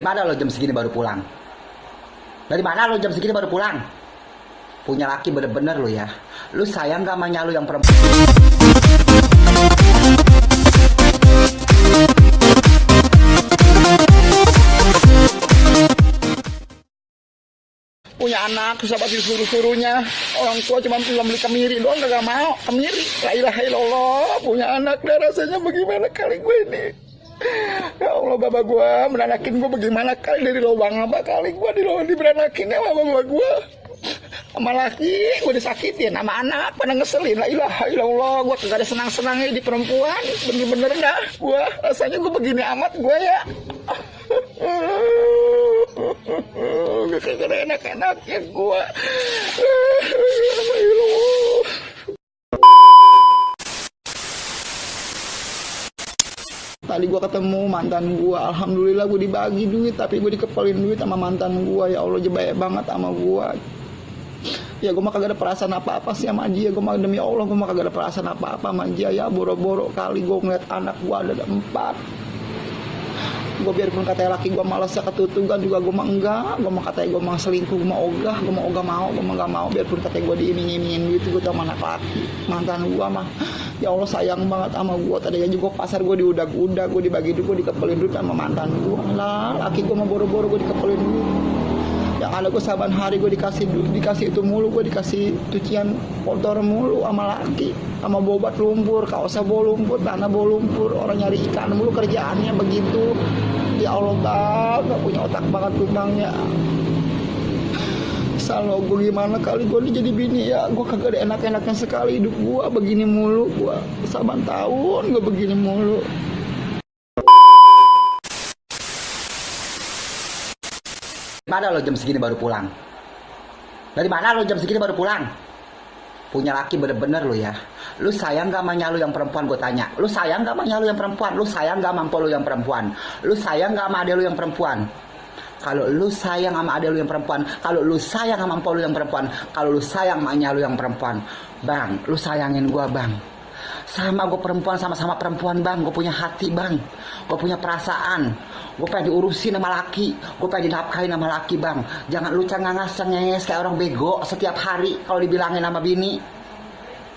Mana lo jam segini baru pulang? Dari mana lo jam segini baru pulang? Punya laki bener-bener lo ya. Lu sayang gak sama lu yang perempuan? Punya anak, sahabat disuruh-suruhnya. Orang tua cuma belum beli kemiri doang, gak mau. Kemiri, la ilaha illallah. Punya anak, dah rasanya bagaimana kali gue ini. Ya Allah, bapak gue menanakin gue bagaimana kali dari lubang apa kali gue diberanakin ya bapak gue. Sama laki gue disakitin, sama anak pada ngeselin. La ilaha illallah, gue kagak ada senang-senangnya di perempuan. Bener-bener dah gue, rasanya gue begini amat gue ya. Gue kagak ada enak-enaknya gue. Tadi gue ketemu mantan gue, alhamdulillah gue dibagi duit, tapi gue dikepelin duit sama mantan gue. Ya Allah, baik banget sama gue. Ya gue mah kagak ada perasaan apa-apa sih sama dia. Gue mah demi Allah, gue mah kagak ada perasaan apa-apa sama dia. Ya boro-boro kali gue ngeliat anak gue ada 4. Gue biarpun katanya laki gue malas ketutugan juga gue mah enggak. Gue mah katanya gue mah selingkuh, gue mah ogah. Gue mah ogah mau, gue mah gak mau. Biarpun katanya gue diiming-imingin gitu, gue tau anak laki. Mantan gue mah, ya Allah sayang banget sama gue. Tadi aja gue pasar gue diudag-udag, gue dibagi duit, gue dikepelin duit sama mantan gue. Lah, laki gue mah boro-boro gue dikepelin duit. Yang ada gue saban hari gue dikasih itu mulu, gue dikasih cucian kotor mulu sama laki, sama bobat lumpur, kaosnya bawa lumpur, tanah bawa lumpur, orang nyari ikan mulu kerjaannya begitu. Ya Allah, gak punya otak banget tuh bangnya. Salah gue gimana kali gue jadi bini ya, gue kagak ada enak-enaknya sekali hidup gue begini mulu. Gue saban tahun gue begini mulu. Mana lo jam segini baru pulang? Dari mana lo jam segini baru pulang? Punya laki bener-bener lo ya. Lu sayang gak sama lu yang perempuan, gue tanya. Lu sayang gak sama lu yang perempuan? Lu sayang gak sama lu yang perempuan? Lu sayang gak sama adek lu yang perempuan? Kalau lu sayang sama adek lu yang perempuan, kalau lu sayang sama lu yang perempuan, kalau lu sayang sama lu yang perempuan, bang, lu sayangin gue bang. Sama gue perempuan, sama-sama perempuan bang. Gue punya hati bang, gue punya perasaan. Gue pengen diurusin sama laki, gue pengen dinafkahin sama laki bang. Jangan lu cengenges kayak orang bego setiap hari kalau dibilangin sama bini.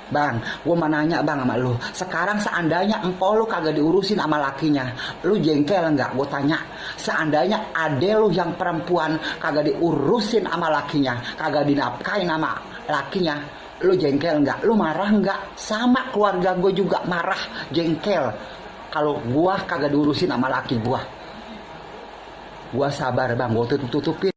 Bang, gue mau nanya bang sama lu. Sekarang seandainya empol lu kagak diurusin sama lakinya, lu jengkel enggak? Gue tanya. Seandainya ade lu yang perempuan kagak diurusin sama lakinya, kagak dinafkahin sama lakinya, lu jengkel enggak? Lu marah enggak? Sama keluarga gue juga marah, jengkel. Kalau gue kagak diurusin sama laki gue. Gua sabar bang, gua tutupin.